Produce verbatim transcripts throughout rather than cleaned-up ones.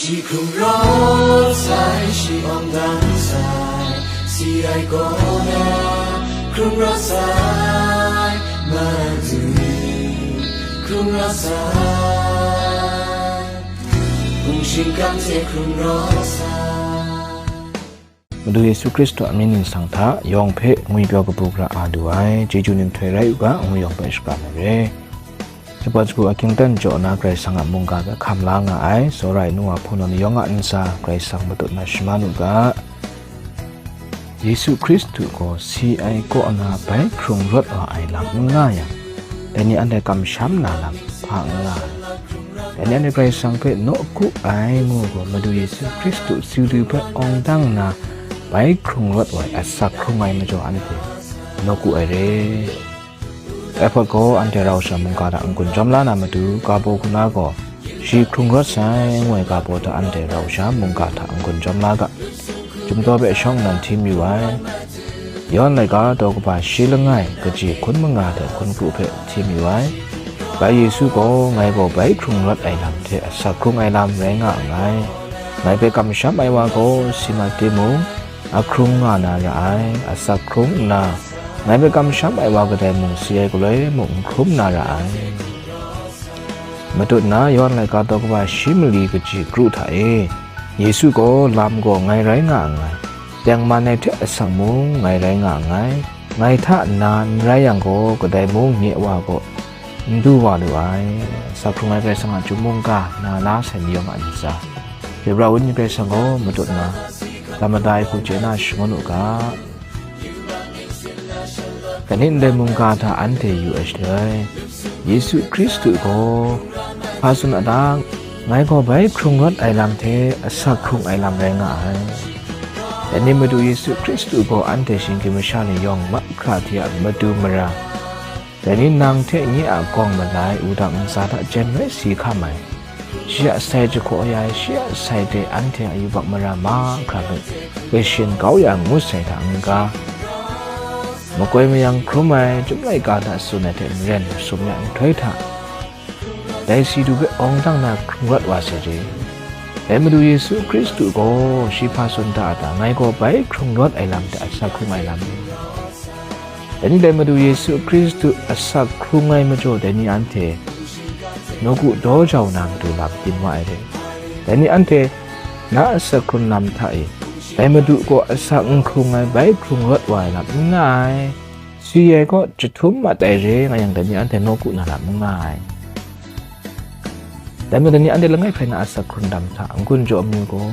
Shi hkrung rawt sai, shi awng dang sai, si ai kaw na hkrung rawt sai, Madu hkrung rawt sai, hpung shingkang hte hkrung rawt sai. Madu Yesu Hkristu a mying ningsang hta yawng hpe ngwipyaw kabu gara a du ai, chyeju nhtoi rai u ga, ngu yawng hpe shakram ai re. Shaprat shagu ahkying aten jaw na Karai Kasang a mungga hpe hkam la nga ai, tsawra ai nu wa hpung ni yawng a ntsa Karai Kasang matut na shaman u ga. Yesu Hkristu gaw si ai kaw na bai hkrung rawt wa ai lam n nga yang, dai ni anhte kamsham na lam hpa n nga ai. Dai ni anhte Karai Kasang hpe nawku ai ngu gaw, Madu Yesu Hkristu si du hpe awng dang nna bai hkrung rawt wa ai asak hkrung ai majaw anhte nawku ai re. Dai hpawt gaw, anhte rau sha mungga hta n-gun jawm la na matu, ga baw hku na gaw, shi hkrung rawt sai ngu ai ga baw hta anhte rau sha mungga hta n-gun jawm la ga. Chyum daw hpe shawng nnan hti mayu ai. Yawn laika daw kaba shi langai, kaji hkun manga hte hkun kru hpe hti mayu ai. Bai Yesu gaw, "Ngai gaw bai hkrung rawt ai lam hte asak hkrung ai lam rai nga nngai. Ngai hpe kamsham ai wa gaw si mat timung, ahkrung nga na ra ai, asak hkrung nna, ngai hpe kamsham ai wa kadai mung si ai galoi mung n hkrum na ra ai." Matut na Yawn laika daw kaba shi mali kaji kru hta e, Yesu gaw, "Lam gaw ngai rai nga nngai, tengman ai hte asak mung ngai rai nga nngai, ngai hta nna n rai yang gaw, kadai mung nye Wa gaw n du wa lu ai." Asak hkrung ai Karai Kasang a Chyum mungga na la sai ni yawng a ntsa, Hkristu a wenyi Karai Kasang gaw matut na, lam mada ai hku chye na shangun u ga. Dai ni ndai mungga hta anhte yu ai shaloi, Yesu Hkristu gaw, "Hpa tsun a ta? Ngai gaw bai hkrung rawt ai lam hte asak hkrung ai lam rai nga ai." Dai ni Madu Yesu Hkristu gaw anhte shinggyim masha ni yawng mahkra hte a matu mara, dai ni nang hte nye a gawng malai wudang ntsa hta jen rai si hkam ai, shi a sai jahkaw ya ai, shi a sai de anhte a yubak mara mahkra hpe kasin kau ya ngut sai hta n-ga, makoi mayang hkrum ai, Chyum laika hta tsun ai hte maren sum ya nhtoi hta, dai si du hpe awng dang na hkrung rawt wa sai re. Dai Madu Yesu Hkristu gaw shi hpa tsun da a ta? "Ngai gaw bai hkrung rawt ai lam hte asak hkrung ai lam." Dai ni dai Madu Yesu Hkristu asak hkrung ai majaw, dai ni anhte nawku daw jau na matu lam byin wa ai re. Dai ni anhte na asak hkrung lam hta e, dai Madu gaw asak n hkrung ai, bai hkrung rawt wa ai lam n nga ai, si ai kaw jahtum mat ai re nga yang, dai ni anhte nawku na lam n nga ai. Dai majaw, dai ni anhte langai hkrai na asak hkrung lam hta n-gun jaw mi gaw,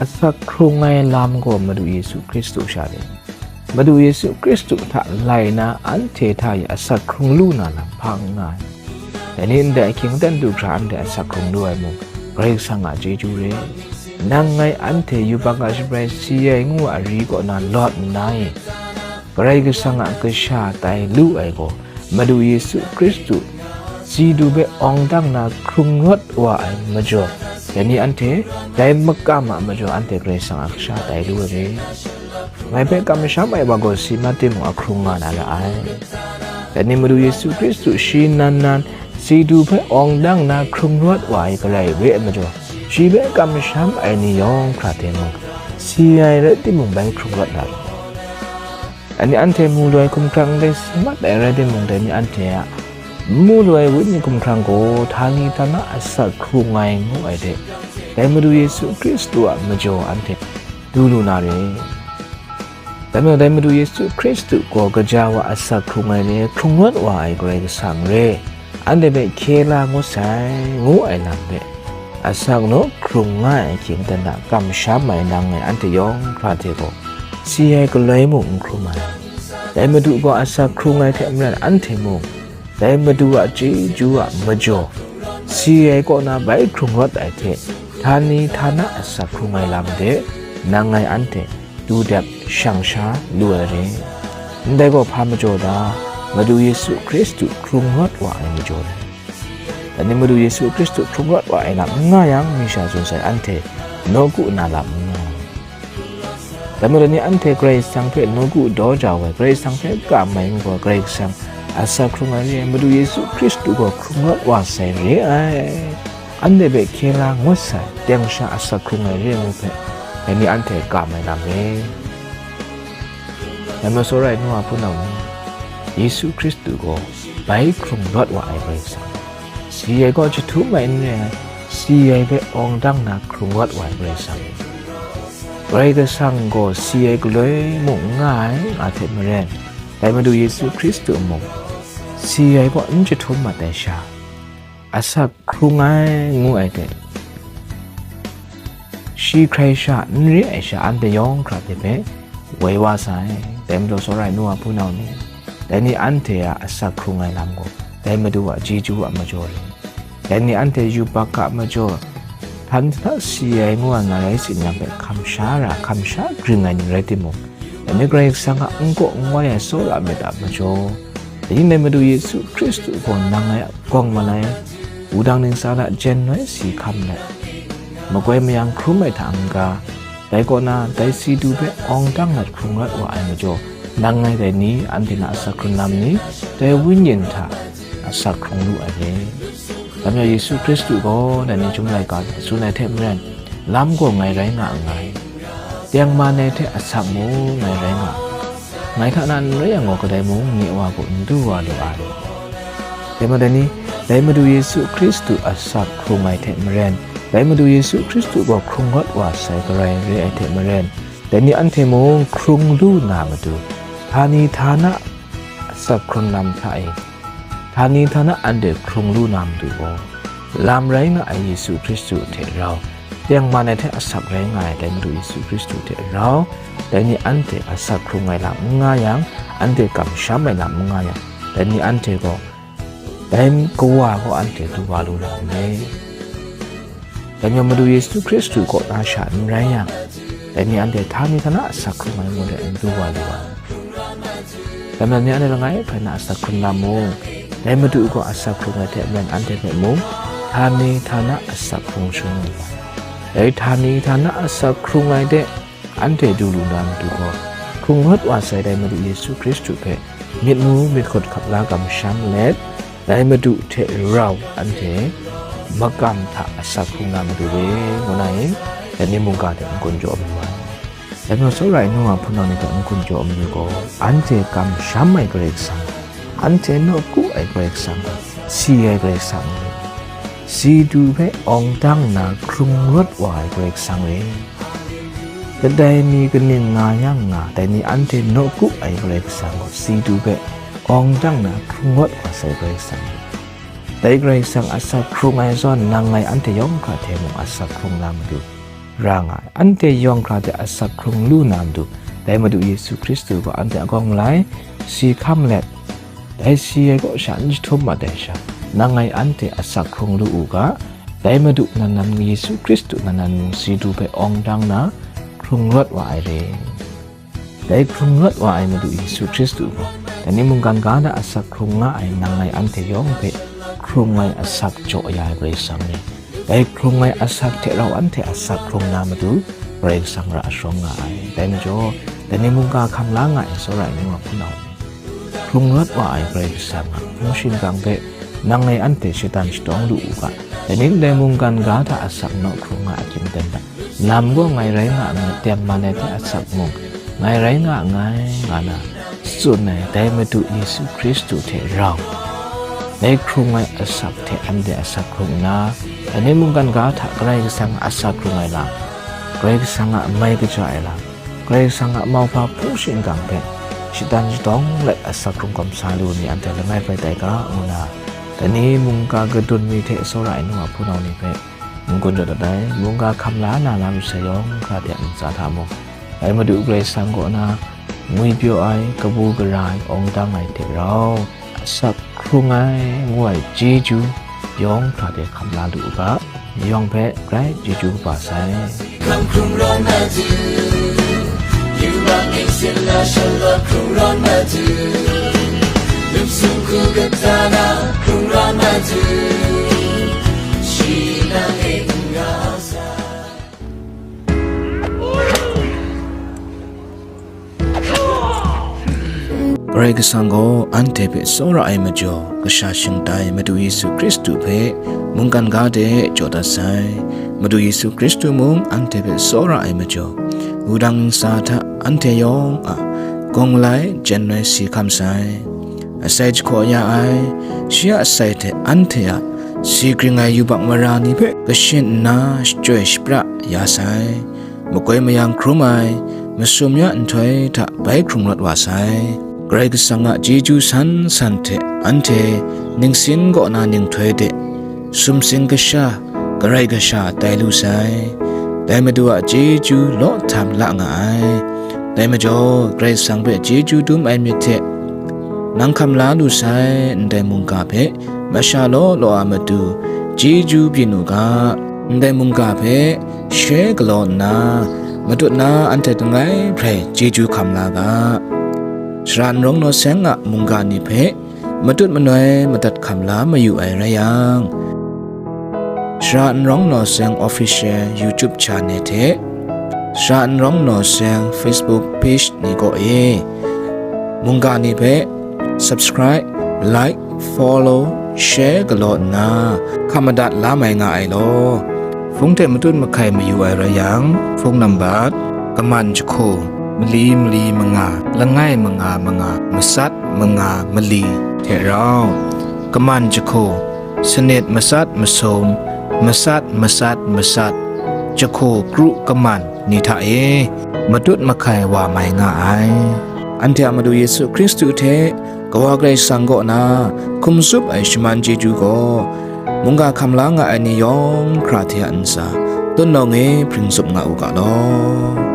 asak hkrung ai lam gaw Madu Yesu Hkristu sha re. Madu Yesu Hkristu hta lai na anhte hta e asak hkrung lu na lam hpa n nga ai. Dai ni ndai ahkying aten du hkra anhte asak hkrung lu ai mung, Karai Kasang a chyeju re. Nang ngai anhte yubak a shabrai si ai ngu a ari kaw na lawt nna e, Karai Kasang a kasha tai lu ai gaw, Madu Yesu Hkristu si du hpe awng dang na hkrung rawt wa ai majaw, dai ni anhte dai makam a majaw anhte Karai Kasang a kasha tai lu ai re. Ngai hpe kamsham ai wa gaw si mat timung, ahkrung nga na ra ai. Dai ni Madu Yesu Hkristu shi nan nan si du hpe awng dang na hkrung rawt wa ai galai re ai majaw, shi hpe kamsham ai ni yawng hkra hte mung, si ai rai timung, bai hkrung rawt na ra. Dai ni anhte mu lu ai hkumhkrang ndai si mat ai rai timung, dai ni anhte a n mu lu ai wenyi hkumhkrang gaw, htani htana asak hkrung ai ngu ai hte, dai Madu Yesu Hkristu a majaw anhte du lu na re. Dai majaw, dai Madu Yesu Hkristu gaw gaja wa asak hkrung ai re, hkrung rawt wa ai Karai Kasang re, anhte hpe hkye la ngut sai, ngu ai lam hpe, asak nawku hkrung nga ai ahkying aten hta kamsham ai nang ngai anhte yawng hkra hte gaw, si ai galoi mung n hkrum ai. Dai Madu gaw asak hkrung ai hte maren anhte mung, dai Madu a chyeju a majaw, si ai kaw na bai hkrung rawt ai hte, htani htana asak hkrung ai lam de, nang ngai anhte du dep shang sha lu ai re. Ndai gaw hpa majaw ta? Madu Yesu Hkristu hkrung rawt wa ai majaw re. Dai ni Madu Yesu Hkristu hkrung rawt wa ai lam n nga yang, mi sha tsun sai anhte nawku na lam n nga ai. Dai majaw ni anhte Karai Kasang hpe nawku daw jau ai, Karai Kasang hpe kam ai ngu gaw, Karai Kasang asak hkrung ai re ai, Madu Yesu Hkristu gaw hkrung rawt wa sai re ai. anhte hpe hkye la ngut sai, teng masha asak hkrung ai re ai ngu hpe, dai ni anhte kam ai lam re. Dai majaw, tsawra ai nu wa hpunau ni, Yesu Hkristu gaw bai hkrung rawt wa ai Karai Kasang, si ai gaw jahtum ai n re ai, si ai hpe awng dang na hkrung rawt wa ai Karai Kasang, Karai Kasang gaw si ai galoi mung n nga ai, nga hte maren, dai Madu Yesu Hkristu mung si ai kaw n jahtum mat ai sha, asak hkrung ai ngu ai hte, shi hkrai sha n re ai sha, anhte yawng hkra hte hpe woi wa sai. Dai majaw, tsawra ai nu wa hpunau ni, dai ni anhte a asak hkrung ai lam gaw, dai Madu a chyeju a majaw re. Dai ni anhte yubak a majaw, htan hta si ai ngu ai nga rai tsin yang hpe, hkam sha ra, hkam sha gring ai ni rai timung, dai ni Karai Kasang a n-gaw n-goi ai tsawra myit a majaw, dai ni dai Madu Yesu Hkristu gaw nang ngai a gawng malai, wudang ningsa hta jen noi si hkam let, makoi mayang hkrum ai hta n-ga, dai kaw na dai si du hpe awng dang lat hkrung rawt wa ai majaw, nang ngai dai ni, anhte na asak hkrung lam ni, dai Wenyi hta asak hkrung lu ai re. Dai majaw, Yesu Hkristu gaw dai ni chyum laika hte tsun ai hte maren, lam gaw ngai rai nga nngai, tengman ai hte asak mung ngai rai nga, ngai hta na n rai yang gaw, kadai mung nye wa gaw n du wa lu ai. Dai majaw, dai ni, dai Madu Yesu Hkristu asak hkrung ai hte maren, dai Madu Yesu Hkristu gaw hkrung rawt wa sai Karai re ai hte maren, dai ni anhte mung hkrung lu na matu, htani htana asak hkrung lam hta e, htani htana anhte hkrung lu na matu gaw, lam rai nga ai Yesu Hkristu hte rau, tengman ai hte asak rai nga ai dai Madu Yesu Hkristu hte rau, dai ni anhte asak hkrung ai lam n nga yang, anhte kamsham ai lam n nga yang, dai ni anhte gaw, dai Kawa gaw anhte du wa lu na n re. Dai majaw, Madu Yesu Hkristu kaw na sha n rai yang, dai ni anhte htani htana asak hkrung ai ngu let n du wa lu ai. Dai majaw, ni anhte langai hkrai na asak hkrung lam mung, dai Madu gaw asak hkrung ai hte maren anhte hpe mung, htani htana asak hkrung shangun lu ai. Dai htani htana asak hkrung ai hte anhte du lu na matu gaw, hkrung rawt wa sai dai Madu Yesu Hkristu hpe myit mu myit hkut hkap la kamsham let, dai Madu hte rau anhte makam hta asak hkrung na matu re, ngu na e, dai ni mungga hte n-gun jaw mayu ai. Dai majaw, tsawra ai nu wa hpunau ni hta n-gun jaw mayu gaw, anhte kamsham ai Karai Kasang, anhte nawku ai Karai Kasang, si ai Karai Kasang re, si du hpe awng dang nna hkrung rawt wa ai Karai Kasang re. Kadai mi kaning nga yang nga, dai ni anhte nawku ai Karai Kasang gaw si du hpe awng dang na hkrung rawt wa sai Karai Kasang re. Dai Karai Kasang asak hkrung ai zawn, nang ngai anhte yawng hkra hte mung asak hkrung na matu ra nga ai. Anhte yawng hkra hte asak hkrung lu na matu, dai Madu Yesu Hkristu gaw anhte agawng malai si hkam let, dai si ai kaw sha n jahtum mat ai sha, nang ngai anhte asak hkrung lu u ga, dai Madu nan nan Yesu Hkristu nan nan mung si du hpe awng dang na hkrung rawt wa ai re. Dai hkrung rawt wa ai Madu Yesu Hkristu gaw, dai ni mungkan ga hta asak hkrung nga ai nang ngai anhte yawng hpe hkrung ai asak jaw ya ai Karai Kasang re. Dai hkrung ai asak hte rau anhte asak hkrung na matu, Karai Kasang ra sharawng nga ai. Dai majaw, dai ni mungga hkam la nga ai tsawra ai nu wa hpunau ni, hkrung rawt wa ai Karai Kasang a hpung shingkang hpe nang ngai anhte shatan shatawng lu u ga, dai ni ndai mungkan ga hta asak naw hkrung nga ai hkying ten hta, lam gaw ngai rai nga nngai, tengman ai hte asak mung ngai rai nga nngai, nga na tsun ai dai Madu Yesu Hkristu hte rau, dai hkrung ai asak hte anhte asak hkrung nna, dai ni mungkan ga hta Karai Kasang a asak hkrung ai lam, Karai Kasang a mai kaja ai lam, Karai Kasang a mauhpa hpung shingkang hpe shatan shatawng let asak hkrung hkawm sa lu ni anhte langai bai tai ga, ngu na, dai ni mungga kadun mi hte tsawra ai nu wa hpunau ni hpe n-gun jaw dat ai. Mungga hkam la na lam sharawng hkra de ntsa hta mung, dai Madu Karai Kasang kaw na ngwipyaw ai, kabu gara ai, awng dang ai hte rau, asak hkrung ai ngu ai chyeju yawng hkra de hkam la lu u ga, ni yawng hpe grai chyeju kaba sai. Hkrung rawt na du, yubak ningsin lasha la hkrung rawt na du, lupsung hku kata na hkrung rawt na du, shi nang e n nga sai. Karai Kasang gaw anhte hpe tsawra ai majaw, kasha shingtai Madu Yesu Hkristu hpe mungkan ga de jaw dat sai. Madu Yesu Hkristu mung anhte hpe tsawra ai majaw, wudang ntsa hta anhte yawng a gawng malai jen rai si hkam sai. Asai jahkaw ya ai, shi a asai hte anhte a si gring ai yubak mara ni hpe kashin nna shachyoi shapra ya sai. Makoi mayang hkrum ai, masum ya nhtoi hta bai hkrung rawt wa sai. Karai Kasang a chyeju san san hte anhte ningsin kaw na ninghtoi de sumsing kasha, karai kasha tai lu sai. Dai Madu a chyeju law htam la nga ai. Dai majaw, Karai Kasang hpe chyeju dum ai myit hte nang hkam la lu sai, ndai mungga hpe masha law law a matu chyeju byin u ga, ndai mungga hpe she galaw nna, matut na anhte langai hprai chyeju hkam la ga. Sara n rawng naw seng a mungga ni hpe matut manoi madat hkam la mayu ai rai yang, Sara n rawng naw seng official YouTube channel hte Sara n rawng naw seng Facebook page ni kaw e mungga ni hpe subscribe, like, follow, share galaw nna hkam madat la mai nga ai law. Phone hte matut mahkai mayu ai rai yang, phone number kaman jahku, mali mali manga, langai manga manga, matsat manga mali hte rau, kaman jahku, sanit matsat masum, matsat matsat matsat, jahku kru kaman ni hta e matut mahkai wa mai nga ai. Anhte a Madu Yesu Hkristu hte Kawa Karai Kasang kaw na hkum tsup ai shaman chyeju gaw, mungga hkam la nga ai ni yawng hkra hte a ntsa, tutnawng e hpring tsup nga u ga law.